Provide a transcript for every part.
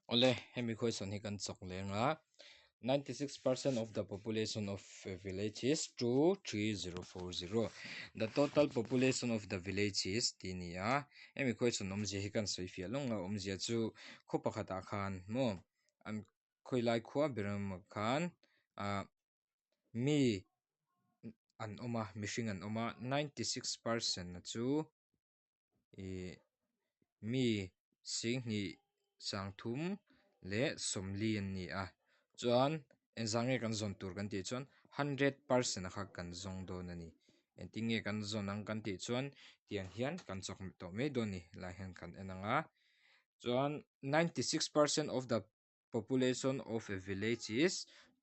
Awle, hemi question hi kan chawk leng a, 96% of the population of a village is 23040. The total population of the village is tih a ni a, hemi question awmzia hi kan sawi fiah lawng a, awmzia chu khaw pakhatah khan maw an khawilai khua ber emaw khan ah mi an awm a, mihring an awm a, 96% a chu. Ih mi singhnih sangthum leh sawmli an ni a chuan engzah nge kan zawn tur kan tih chuan hundred percent a kha kan zawng dawn a ni engtin nge kan zawn ang kan tih chuan tiang hian kan chawk tawh mai dawn a ni helai hian kan en ang a chuan ninety six percent of the population of a village is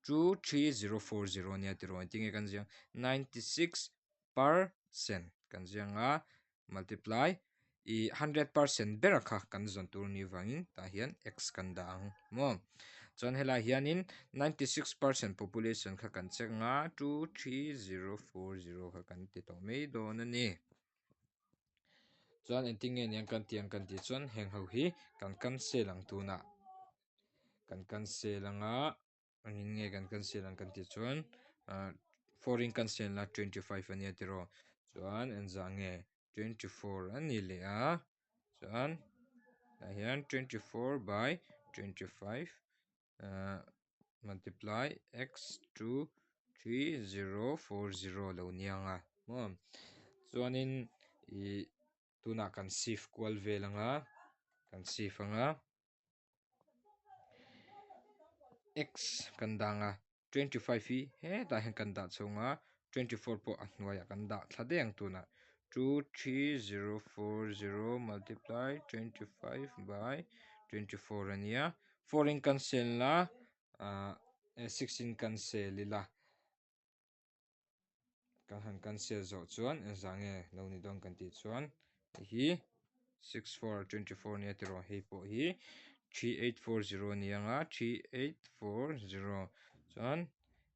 23040 ania tiraw engtin nge kan ziah 96 percent kan ziah ang a multiply ih 100% ber kha kan zawn tur anih vangin tah hian x kan dah ang maw chuan helai hianin 96% population kha kan check ang a 23040 kha kan ti tawh mai dawn a ni. Chuan engtin nge niang kan tih ang kan tih chuan heng ho hi kan cancel ang tunah kan cancel anga engin nge kan cancel ang kan tih chuan ah four in cancel a 25 ania tiraw chuan engzah nge 24 a ni leh a chuan tah hian 24 by 25 ah multiply x 2 3 0 4 0 lo niang a maw chuanin ih tunah kan shift kual vel ang a kan shift ang a x kan dang a 25 hi hetah hian kan dah chhung a 24 pawh a hnuaiah kan dah thla daih ang tunah 2 3 0 4 0 multiply 25 by 24 a nia 4 in cancel la ah 6 in cancel ila kan han cancel zawh chuan engzah nge lo ni dawn kan tih chuan hei hi 6 4 24 nia tiraw hei pawh hi 3840 a ni ang a 3840 chuan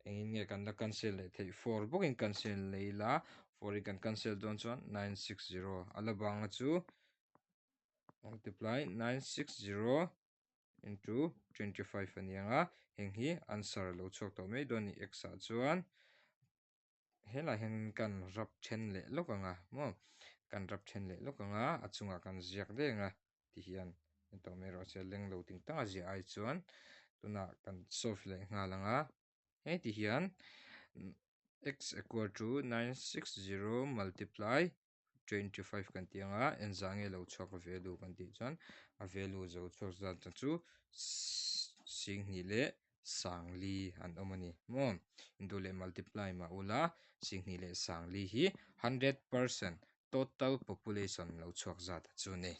engin nge kan la cancel leh theih 4 bawkin cancel leh ila 4 in kan cancel dawn chuan 960 a la banga chu multiply 960 into 25 a ni ang a heng hi answer a lo chhuak tawh mai dawn a ni x ah chuan helai hian kan rap then leh lawk ang a maw kan rap then leh lawk ang a a chungah kan ziak daih ang a ti hian en tawh mai rawh se leng lo ting tang a ziah ai chuan tunah kan solve leh nghal ang a hei ti hian x equal to 960 multiply 25 kan tih ang a engzah nge lo chhuak a value kan tih chuan a value zo chhuak zat chu singhnih leh sangli an awm a ni maw induh leh multiply mah ula singhnih leh sangli hi 100% total population lo chhuak zat chu a ni.